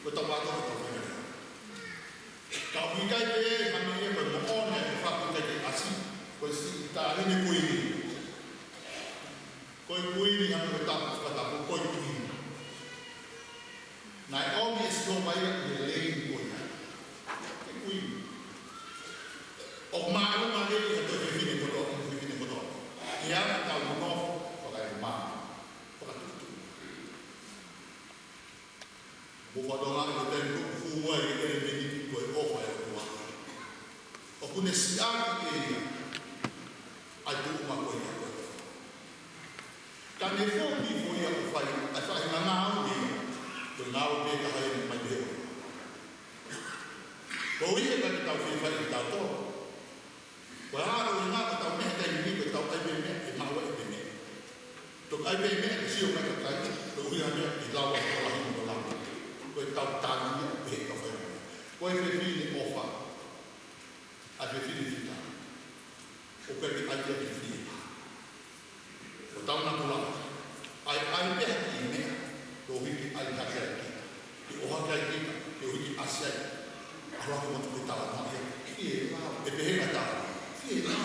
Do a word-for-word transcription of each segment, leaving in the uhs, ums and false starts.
Ko e tau mātou ko e tau whenua. Ka ʻoku ʻikai ke ʻi ai ha meʻa ia ko e moʻoni ʻa e faʻu ʻikai ke ʻasi, ko e siʻi taʻahine kuini. Ko e kuini ha ko e tapu fakatapu ko e kuini. Naʻe ʻomi ʻe Sihova ia ʻi he leini ko ia. Ko e kuini. ʻOku māʻolunga lelei ʻi he toe fefine kotoa, ʻi he fefine kotoa. ʻI he anga ʻetau nofo, fakaemā, fakatuʻutuʻu. Mou fakatokangaʻi ko e taimi ʻoku hū ai e ʻelemēniti ko e ʻofa ʻa e ʻOtua, ʻoku ne siʻaki ʻe ia ʻa e tuʻunga ko ia ko e ʻofa. Ka ne foki foʻi ʻofa ia, ʻa e faʻahinga ngāue ia, ko e ngāue pē taha ia mai pē ʻo. Ko ia ka ke tau fie fai kitautolu. Ko e ʻalu ʻi he ngāue ʻoku tau meʻa taimi ni, ko e tau ʻai pē meʻa, ʻe maʻu ai pē meʻa. Tau ʻai pē meʻa, ʻe sio mai kakai, ko e ʻuhinga meʻa, ʻe lau ai ko lahi mo lau. Ko e tau tali ia, pehē ka fai meʻa. Ko e fefine ʻofa, ʻa e fefine fita. ʻOku ʻikai ke ʻai ia ke fie. Ko tau natula. ʻAi, ʻai pē ha kiʻi meʻa, ke ʻohake ai kita. Ke ʻohake ai kita, ke ʻohake ʻasi ai. ʻAlu ake mo tuku tau mai ia. Fie lau, ʻe pehē na tau. Fie lau.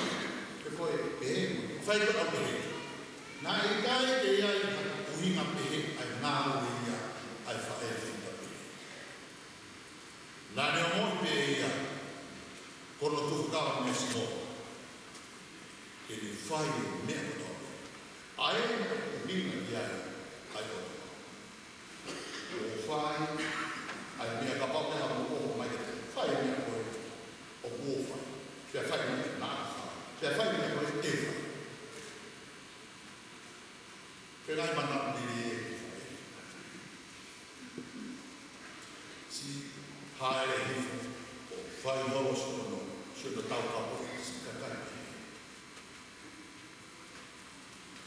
Ke koe, pehē. Fai ko au pehē. Naʻe ʻikai ke ʻi ai ha ʻuhinga pehē, ʻa e ngāue ia, ʻa e faʻē fita pehē. Naʻa ne ongoʻi pē ia, ko hono tuhu kava meʻa Sihova. Ke ne fai e meʻa kotoa pē. ʻA e ʻuhinga ia ʻa e ʻOtua. ʻO fai, ʻa e meʻa kapau ʻe haʻu ʻo ʻofa mai ke fai e meʻa ko ē. ʻOku ou fai. Pea fai e meʻa naʻa fai. Pea fai e meʻa ko ē ʻe fai. Pea ngai mana ni e fai. Siʻi haere hifo, ʻo fai holo siʻono, siʻono taukapo, siʻi kakai.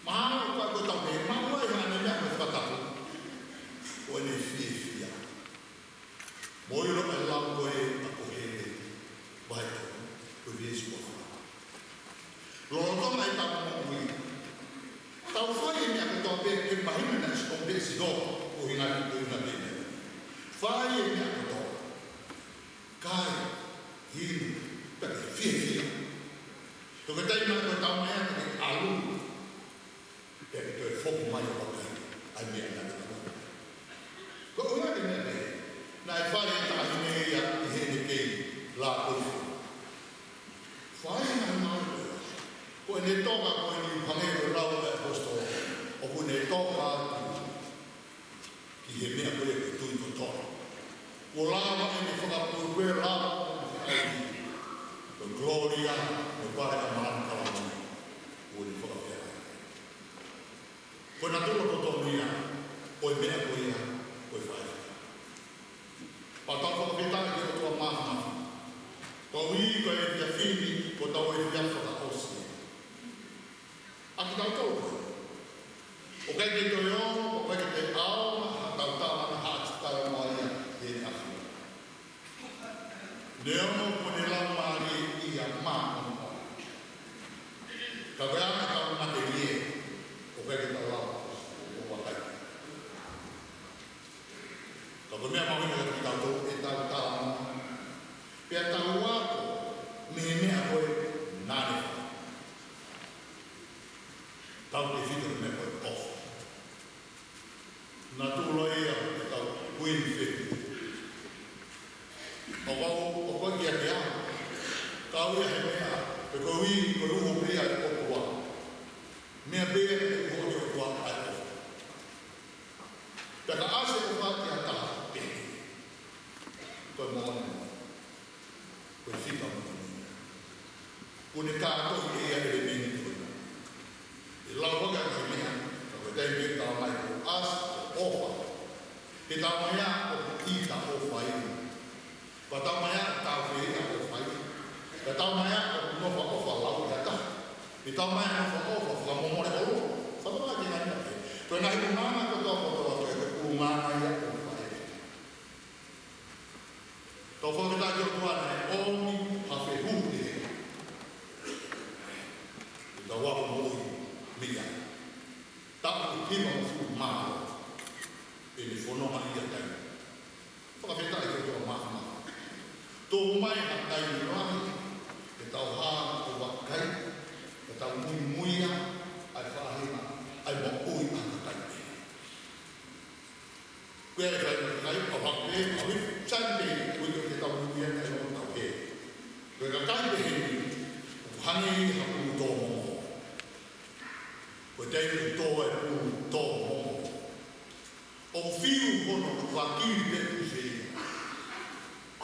Mahalo ko e tau pē, maʻu ai haʻane meʻa ko e fakatapu, ko ʻene fiefia. Mou ʻilo e lau ko ē ʻa Koheleti, vahe tolu, ko e veesi uofulu. Lolotonga ʻetau moʻui. Tau fai e meʻa kotoa pē, ke mahino naʻe ʻosi ʻomi pē ʻe Sihova, ko e ʻuhinga, ko e ʻuhinga pē meʻa. Fai e meʻa kotoa. Kai, inu, pea ke fiefia. Toki taimi ko e tau mai atu ke ʻalu. Pea ke toe foki mai ʻo vakai, ʻa e meʻa naʻe ʻalu. Ko e ʻuhinga ke meʻa pē, naʻe fai e taʻahine ia ʻi heʻene kei lākoifua. Fai na mai ko ē. Ko ʻene toka ko eni hangē ko e lau ʻa e ʻaposetolo. ʻOku ne toka atu ki he meʻa ko ē ko e tui totonu. Kuo lava ʻene fakapuepue, lava ʻene feʻauhi. Ko e kolōlia, ko e pale ʻa Malanga Kalamani. Kuo ne fakafeʻauhi. Ko e natula totonu ia ʻo e meʻa ko ia ko e faʻē fita. Pea tau fakafetaʻi ki he ʻOtua Māfimafi. Koeʻuhi ko e efiafi ni, ko hotau efiafi fakaʻosi. ʻA kitautolu. ʻOku ʻikai ke toe ō, ʻoku ʻikai ke toe ʻaonga, ha tau tala na ha ati tala mo ia, he ne afi. Neongo ko ʻene laumālie ia mā ʻo mā. Ka ko e anga ʻetau matelie, ʻoku ʻikai ke tau lava ʻo vakai. Ka ko e meʻa mahuʻinga kiate kitautolu ʻetau talanoa. Pea tau ako mei he meʻa ko ē naʻa ne fai. Tautefito ki he meʻa ko e ʻofa. Natula ia ʻetau kuini fefine. ʻOku ou, ʻoku ou kiate au. Kau ia he meʻa, pe ko e ui, ko e uho pē ia ʻa e ʻOtua. Meʻa pē ia ʻoku uho ʻa e ʻOtua ʻa e ʻofa. Pea ka ʻasi e ʻofa ki ha taha pehē. Ko e moʻoni. Ko e fika moʻoni. Kuo ne kātoa ʻe ia e ʻelemēniti ko ena. ʻE lau hake ʻa e meʻa, ka ko e taimi ʻe tau mai ko ʻasi, ʻofa. ʻE tau mai ʻa ʻoku ʻita ʻofa ia. Ka tau mai ʻa tau fē ia ʻofa ia. Ka tau mai ʻa ʻoku nofo ʻofa lau ia ta. ʻE tau mai ʻa nofo ʻofa fakamomole ʻolo. Fakamomole ki ngani ake. Ko e ngaahi ʻulungaanga kotoa kotoa ko e ʻulungaanga ia ʻofa ia. Tau fakafetaʻi ki he ʻOtua naʻe ʻomi ha fehuhu ʻi he. ʻI he tau ako moʻui mei ai. Taʻu hivangofulu mā ʻene fononga ia taimi. Ko Kae ʻoua pē, ʻa e sani pē, ko ia ke tau muimuiʻi ʻa e ongo tau pē. Ko e kakai pehē ni, ʻoku hangē ia ha pulu tō momo. Ko e taimi ʻoku tō ai e pulu tō momo, ʻoku fiu hono vakili pē ʻoku se ia.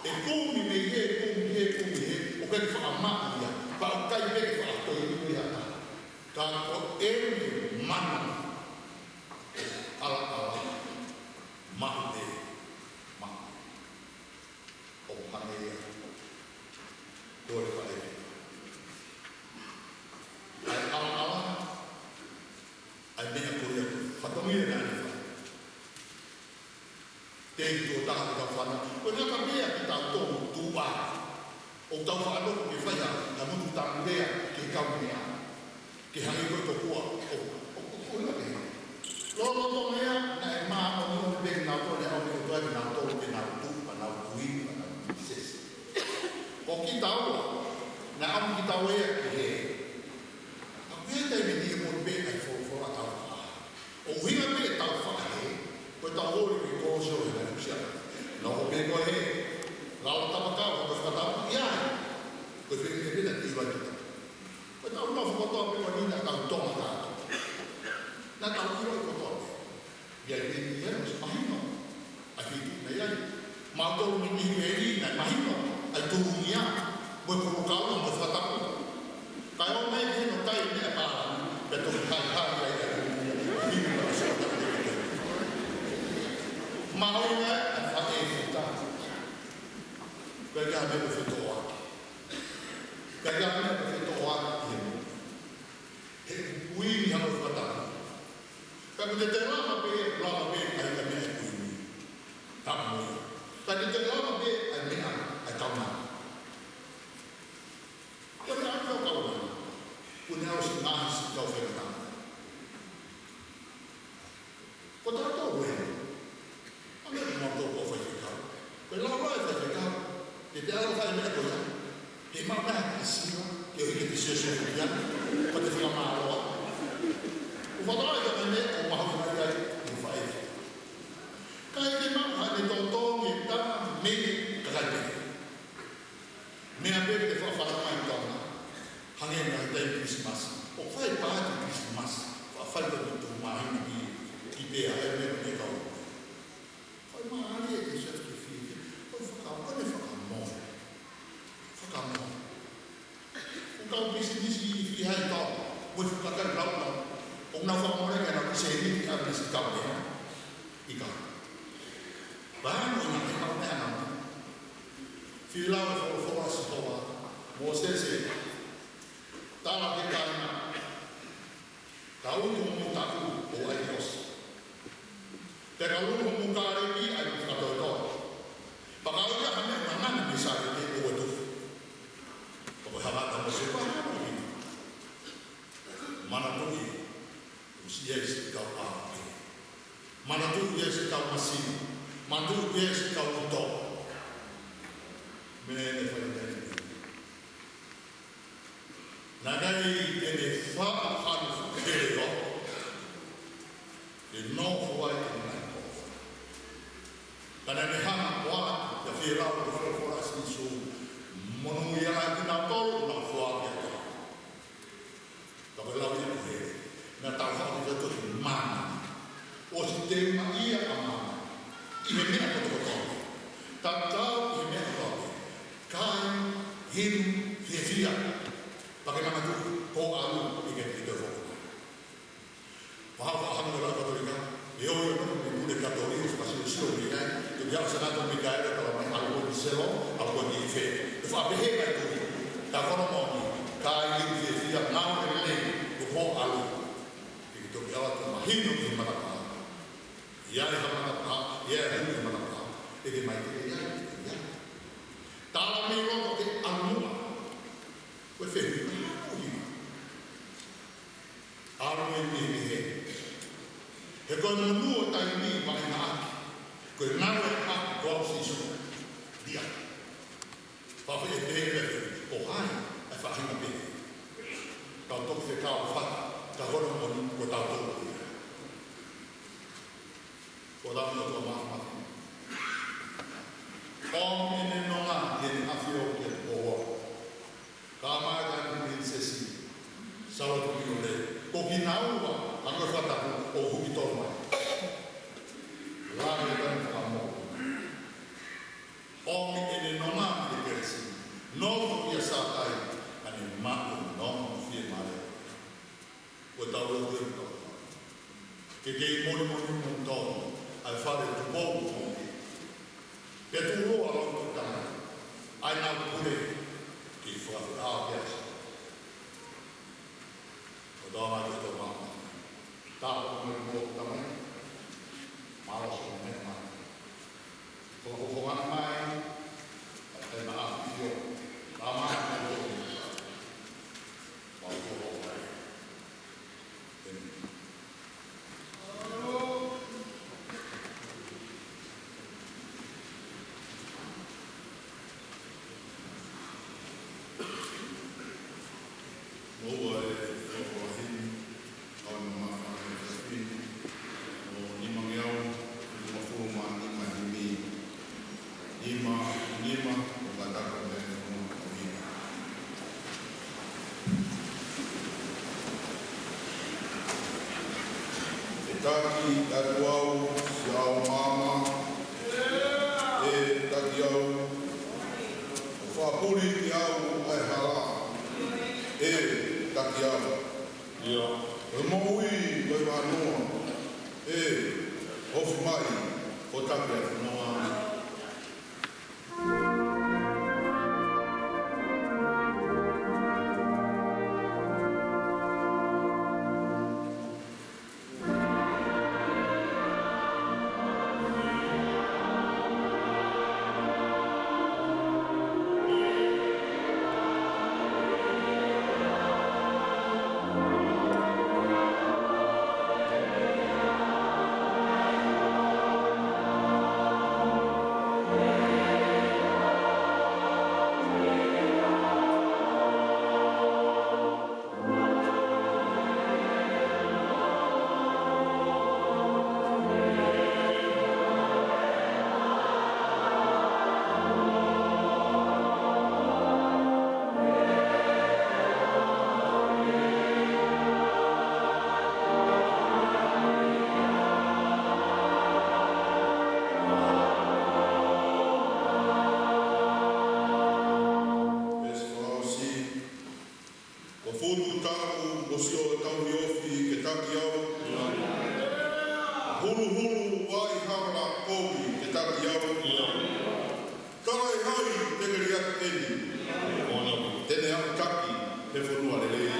ʻE kumi mei hē, kumi hē, kumi hē, ʻoku ʻikai faʻa maʻu ia, pea ʻoku ʻikai pē ke faʻa toe inu ia ha taha. Ka ko ʻene mana, ʻalaʻala, maʻu pē, maʻu pē. ʻOku hangē ia ko e faʻē. ʻA e ʻalaʻala, ʻa e meʻa ko ia, fatongia naʻa ne fai. Tei tuʻo taha ke tau fana, ko e ngata meʻa ke tau tonu tuʻa. ʻOku tau faʻa nofo ke fai ha, ha motu tāpulea ke kau meʻa. Ke hangē ko e tokua, ʻo, ʻo, ʻo, ʻo, ʻo, ʻo, ʻo. Lolotonga ia, naʻe māʻoniʻoni pē kinautolu naʻe ʻomi ʻe he ʻOtua kinautolu ke nau tuʻu, pea nau tui, pea nau sesi. Ko kitaua, naʻe ʻomi kitaua ia ke hē. Ka ko e taimi ni ʻe moʻoni pē ʻa e folofola tau faʻa. ʻUhinga pē ʻetau faʻa hē, ko ʻetau holi ki he kolōsio he ngaahi usia. Nofo pē ko e hē, lalo tapa kau, ko e fakatapu ia. Ko e fē pē naʻe ʻiloa kita. Ko ʻetau nofo kotoa pē ko eni naʻa tau Tonga kātoa. Naʻa tau ʻiloa kotoa pē. ʻI ai pē eni ia, ʻosi mahino. ʻA e feituʻu naʻe ʻi ai. Mautolu mei niʻihi pē eni naʻe mahino. ʻA e tulungia. Mo e polokalama mo e fakatapu. Kae ʻoua mai ke ne kai meʻa pālangi. Pea toki haihai ai ʻa e tulungia. Hili ma sio ta te te. Mahuʻinga ʻa e faʻē futa. Ko e ka me ko fetoa. Ko e ka me ko fetoa. He kuini hano fakatapu. Ka ko te te lava pē, lava pē, ʻa e meʻa kuini. Tapu mo ia. Ka te te lava pē, ʻa e meʻa, ʻa e kaunanga. Ko e meʻa ʻa e kaunanga. Ko e meʻa ʻosi ngaahi si kau fenatanga. Ko tautolu ē. ʻA e meʻa ko mautolu ko faifekau. Ko e lau ʻa e faifekau. Te te ala fai meʻa ko ia. He maʻu meʻa ki sila. Ke ʻohi ke te sio sio kia. Ko te fila māloa. ʻO fata ai ka mene ʻo mahu mai ai. ʻO fai. Ka e ke maʻu hane tōtōngi e tā mei kakai pē. Meʻa pē ke faʻa fata mai Tonga. Hangē ngaahi taimi Kilisimasi. ʻO fai paati Kilisimasi. Faʻa fai ko e tuʻu māhina ki, ki pea e meʻa ko e kau. Fai mālie ke se ke fie. ʻO faka-, ʻo ne fakamoe. Fakamoe. ʻO kau pisinisi ʻi fē hai tau. Mo e fakakai lau lau. ʻO na fakamoe ke na pisinisi ʻa pisinisi kau meʻa. ʻIkai. Pea mo ʻi he kau meʻa na. Fili ʻa e folofola ʻa Sihova, Mōsese, tala ki he kāinga, ka utu mo taku ʻo ai ʻosi. Pea ka utu mo kāleki ai ʻosi ka toitoi. Pea ka utu ha meʻa ngangana mei Sālete ʻo e tufu. Pea ko e hanga ʻa Mōsese pea hanga ʻo hina. Manatuʻi, ʻosi ʻi ai siʻi kau ʻāpē. Manatuʻi ʻosi ʻi ai siʻi kau masiva. Manatuʻi ʻosi ʻi ai siʻi kau uto. Meʻa ne fai mai. Naʻe ʻikai te ne faʻa hanu fukele o. Ke nofo ai ke nai ko. Ka naʻe hanga ko atu, ia fie lau ko folofola ʻa Sīsū. Monūʻia kinautolu, ʻoku nau foaki atu. Ka ko e lau ia ko e, naʻa tau haʻu ki he toki mana. ʻOsi te uma ia ʻa mana. ʻI he meʻa kotokotoa. Tatau ʻi he meʻa kotoa. Kai, hinu, fiefia. Pea ke manatuʻi, ko ʻalu, ʻi he te te foki. Maha faʻahamu e lau Katolika. ʻE ʻo ia no, ʻi mune Katolika, ʻo fakasio sio mei ai. Tuku ia ʻo Santo Mikaele, tala mai ʻalu ko eni selo, ʻalu ko eni ʻi fē. ʻE faʻa pehē mai tui. Ka ko hono moʻoni, kai, hinu, fiefia, ngāue lelei, ko ko ʻalu. ʻE ke toki ʻalu atu mahino ki he matapā. ʻI ai ha matapā, ʻi ai ha hū ki he matapā. ʻE ke mai ke ʻi ai, ʻi ai. Tala mei loto ke ʻalu muʻa. Ko e fehuʻi, ko e hā ko hina. ʻAlu e pehē. He ko e monū ʻo taimi ʻoku ʻi ai ʻaki. Ko e ngāue ʻa ko au Sīsū. Dia. Pea fai e pehē, ko hai, ʻa e faʻahinga pehē. Tau toki fekau fata, ka ko hono moʻoni, ko tautolu. Ko lau no tua mafi mafi. ʻOmi ʻene nonga ki he kelesi. Nofo ʻia Sātai, ka ne maʻu nonga fiemālie. Ko e tau lotu e tau. Ke kei molimoli mo tau, ʻa e fale Tupou. Pea tuʻu ʻa Loto Tamai. ʻAi nau pule, ke fakafeʻao ke aso. Ko tau mai ke tau mama. Tāpuaki mai mo Tamai. Mālō hoʻo meʻa mai. Ko hoʻo fofonga mai, ʻa e maʻa fio, ʻa e maʻa fio. Mau ko hoʻo mai. ʻĒmeni. Mou ʻai, ʻo ʻahi, ʻa e maʻa fio, ʻo nimangeau, ʻo fuma, nima himi. Nima, nima, ʻo kātaki mei he nima, ʻo nima. ʻE taki atu au, siʻa ʻo māmā, ʻe taki au, ʻo fakapuli kiate au ʻa e hala, ʻe taki au. ʻIo, ko e moʻui, ko e vanoa, ʻe ofi mai, ʻo taki atu noa. Ko futu taʻu mo siʻo tauhi ofi ke taki au. Huluhulu vai havala kovi ke taki au. Talaʻehau te ke liʻaki eni. Te ne aʻu taki he fonua lelei.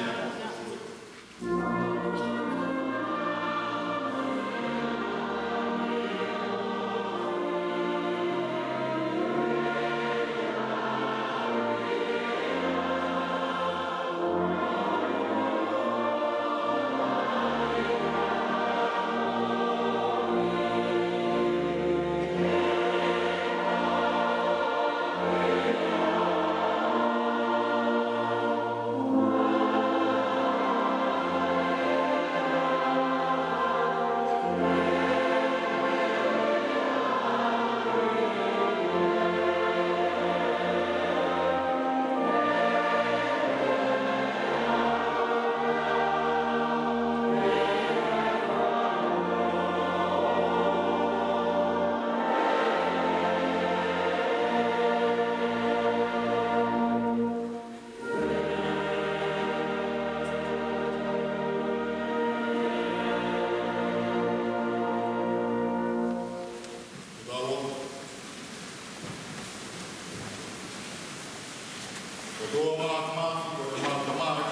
Ko e ʻOtua Māfimafi, ko e mau Tamai.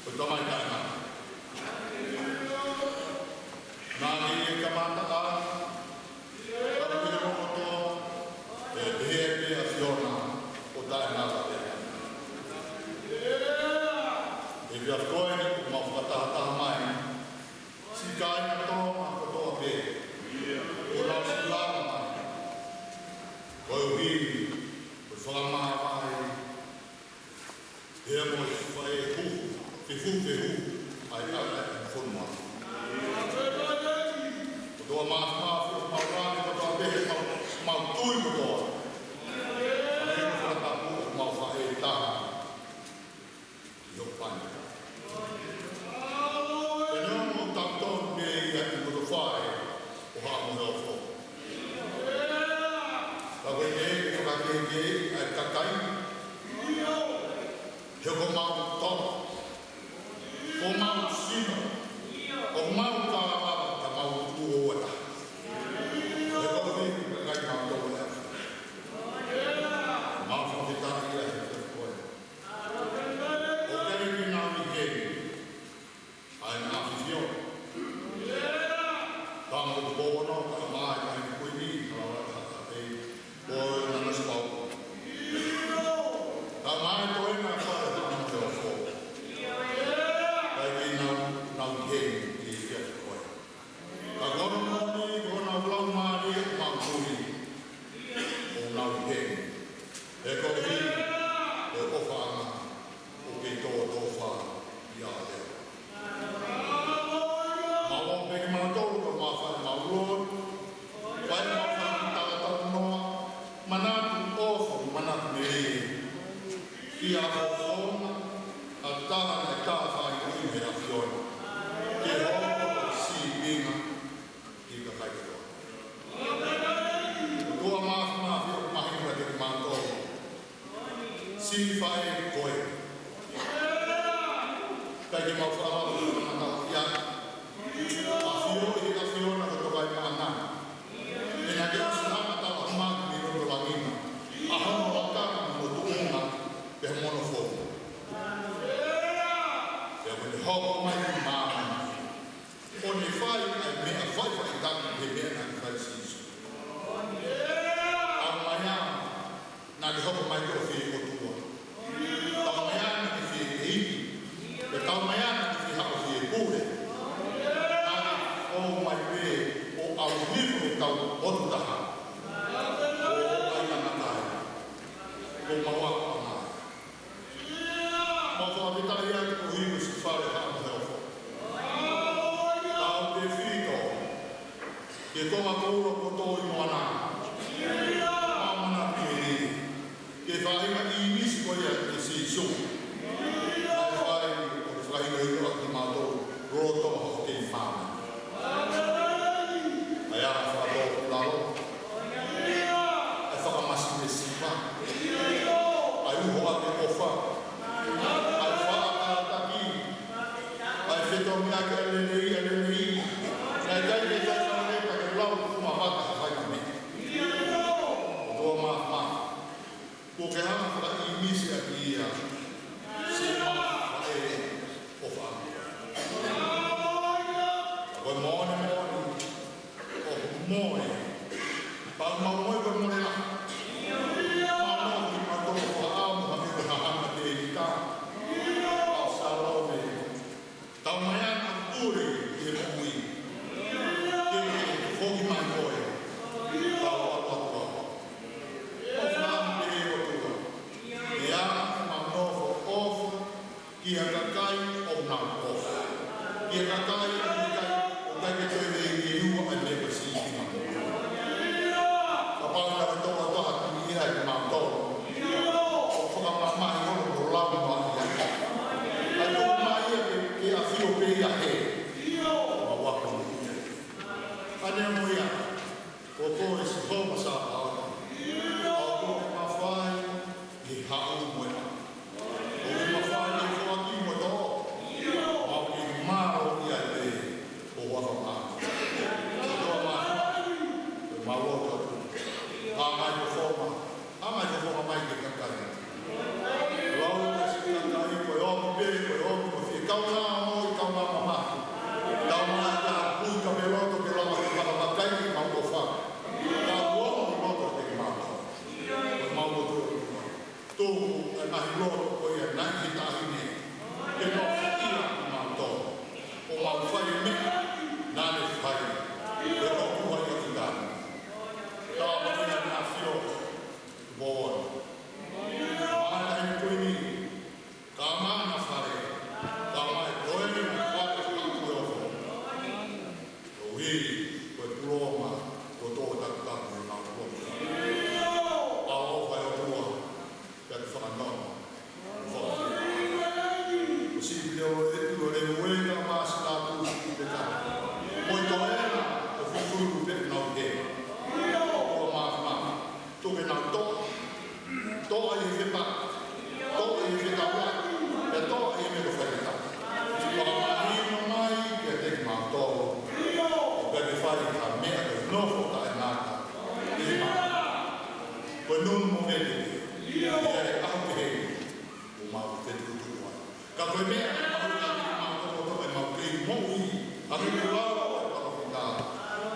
Ko e Tamai taʻengata. Naʻa ne kamata ʻa e, ʻa e pehē mo kotoa, ʻe pehē pē ʻa Siona, ʻo taʻengata pē. ʻE pea koe ni, ʻoku mau fakatahataha mai. Siʻi kāinga Tonga kotoa pē. ʻOku nau siʻi lava mai. Koeʻuhi, ko e fakamāvae. Pea mo e faʻē huhu, fehuhu, fehuhu, ʻa e ʻa e fonua. ʻOtua Māfimafi, ʻoku mau lave kotoa pē, mau, mau tui kotoa. ʻA e fakatapu, ʻoku mau faʻē taha. ʻI hoʻo pani. Pea neongo ʻoku tau tonu pē ia ʻi hoto faʻē, ʻo haʻamo he ofo. Ke ʻai kakai, he ko homau toko, ko homau sino, ko homau kālala, ka mau tuʻu ʻo uata. He ko e kakai mau toko e afi. Mau fakafetaʻi ʻi he efiafi ko eni. ʻOku ʻikai ke nau ʻi heni. ʻAi na fifio. Ka mo tu pono, ka mai, ka ni kui ni, ka la ka ka pei. Ko na na spau. Ka mai ko e na fa e na mo te ofo. Ka i nau, nau ke ni ke ke koe. Ka kono mo ni, ko na lau mai, ma kui. ʻO nau ke ni. E ko hi, e ofa ana. ʻO ke tō tō fa ia e. Mau ō pē ke mau tō tō mau fai mau lō. Fai mau fai ki tala tau noa. Manatu ʻofa, manatu mele. Ki a fofona, a taha na e taha fai ui he ʻAfiona. Ke hoko ko sīpinga, ki he kakai kotoa. Ko e māfimafi ʻoku mahino kiate kimautolu. Siʻi faʻē ko ē. ʻIkai ke mau faʻa lava ʻo fakamatala ia. ʻAfioʻi ʻe he ʻAfiona ko e Tamai Maʻananga. Pea naʻa ke ʻosi hanga ʻo tala mai ki loto langi na. ʻA hono lakanga mo hono tuʻunga, pea mo hono founga. Pea mo ne hoko mai ki māmani. ʻO ne fai ʻa e meʻa faʻifaʻitaki he meʻa naʻe fai ʻe Sīsū. Taumaiā naʻa ke hoko mai ko e fie ʻOtua. Taumaiā naʻa ke fie ʻEiki. Pea taumaiā naʻa ke fie haʻu ʻo fie pule. Naʻa ke ō mai pē ʻo ʻauhifo he tau ʻotu taha. ʻO ʻai angatai. Ko mau ako angai. Mau fakafetaʻi atu koeʻuhi ko siʻi fale haʻamo he ofo. Tau tefito. Ke konga koula kuo tō ʻi moana. Mau manatu ki he faʻahinga ʻīmisi ko ia ʻe Sīsū. Naʻe fai ʻo fakahinohino ʻaki kimautolu. Lolotonga hoʻo kei māmani. ʻAi ʻa e fakatōkilalo. ʻAi e fakamasivesiva. ʻAi e uho ʻaki e ʻofa. ʻAi e faʻa kātaki. ʻAi e fetongi ʻaki e lelei, e lelei. Naʻe ʻikai ke fai fale pea ke lau kuma vaka ha fai mame. Tō māmā. Kuo ke hanga ʻo fakaʻīmisi ʻaki ia, siʻi mau faʻē ʻofa. Ko e moʻoni moʻoni, ʻoku moʻoni. Pea mau moʻoni ko e moʻoni lahi. Mau moʻoni kimautolu fakaʻamu, ha meʻa ko e hahanga te ita. Pea salome. Taumaiā naʻa ke pule ʻi he moʻui. Ke ke foki mai koe. Tau atu atu atu. ʻOfa ʻa e ʻOtua. ʻIa, mau nofo ʻofa ki he kakai ʻoku nau ʻofa. Ki he kakai ʻoku ʻikai, ʻoku ʻikai ke toe lelei ʻe ua ʻa e meʻa ko e sīpinga. Kapau naʻe tō atu ha tui ia ʻe kimautolu. ʻO fakamamahi hono lau mai ia. ʻAi tuku mai ia ke, ke ʻafio pē ia he. Mau ako ia. ʻAne mo ia. Ko koe Sihova Sāpaoti. ʻOku ke mafai ʻi he haʻu mo e ʻalu. ʻOku ke mafai ʻi he foaki mo e toʻo. Mau kei mālō ia ʻi he ʻofa mai. Ko e toʻa mai. Ko e mau lotu atu. Ka mai ko Sihova. Hanga ʻe he ʻOtua mai ke kakai. Lau ka si kakai ko e omi pē, ko e omi ko fie kaungā ʻo, i kaungā mamahi. Kaungā ka hui ka meloto ke lava ke fakamakai i mau ʻofa. Ka kuo ʻomi loto te ke mau. Ko e mau loto ʻOtua. Tuku ʻa e ngaahi loto ko ia naʻe ʻi he taʻahine. Ke mau fakia ki mau tō. ʻO mau fai e meʻa naʻa ne fai. Ke mau kuha ia ki tani. Nunu mo vete. Ia e ʻaho kehe. ʻO mau fetukutuku ai. Ka ko e meʻa ke mau ʻi ai, mau toko toko e mau kei moʻui. ʻA e kula ʻo e palōfita.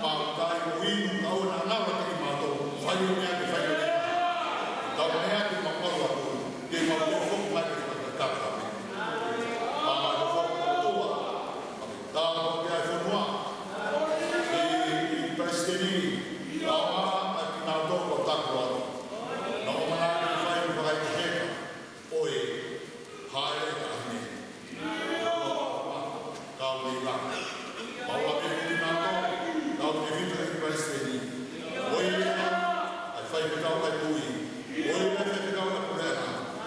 Mau kai mo inu, kau na na wa ke mau toko. Fai o meʻa ke fai o meʻa. Kau meʻa ke mau kau atu. Ke mau toko foki mai ke fakataka. Mau mai ko foki tua. Tau ke ai fonua. Ki, ki Palesiteni. Tau ma, a ki nau toko taku atu. Na o mana ke fai ni fai ke heka. ʻOe, haere ka hine. Kau nei la. Mau a ke ki nau toko. Kau ke fita ki Palesiteni. ʻOe, ai fai ke kau ai kui. ʻOe, ai fai ke kau ai kui.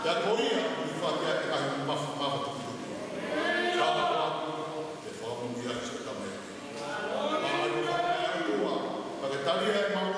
Ka ko ia, ni fai ke ai mafa, mafa tukutuku. Kau a, ke fakamonūʻia ki he Tamai. Mālō e Tamai ʻOtua, ka ke tali ʻa e mau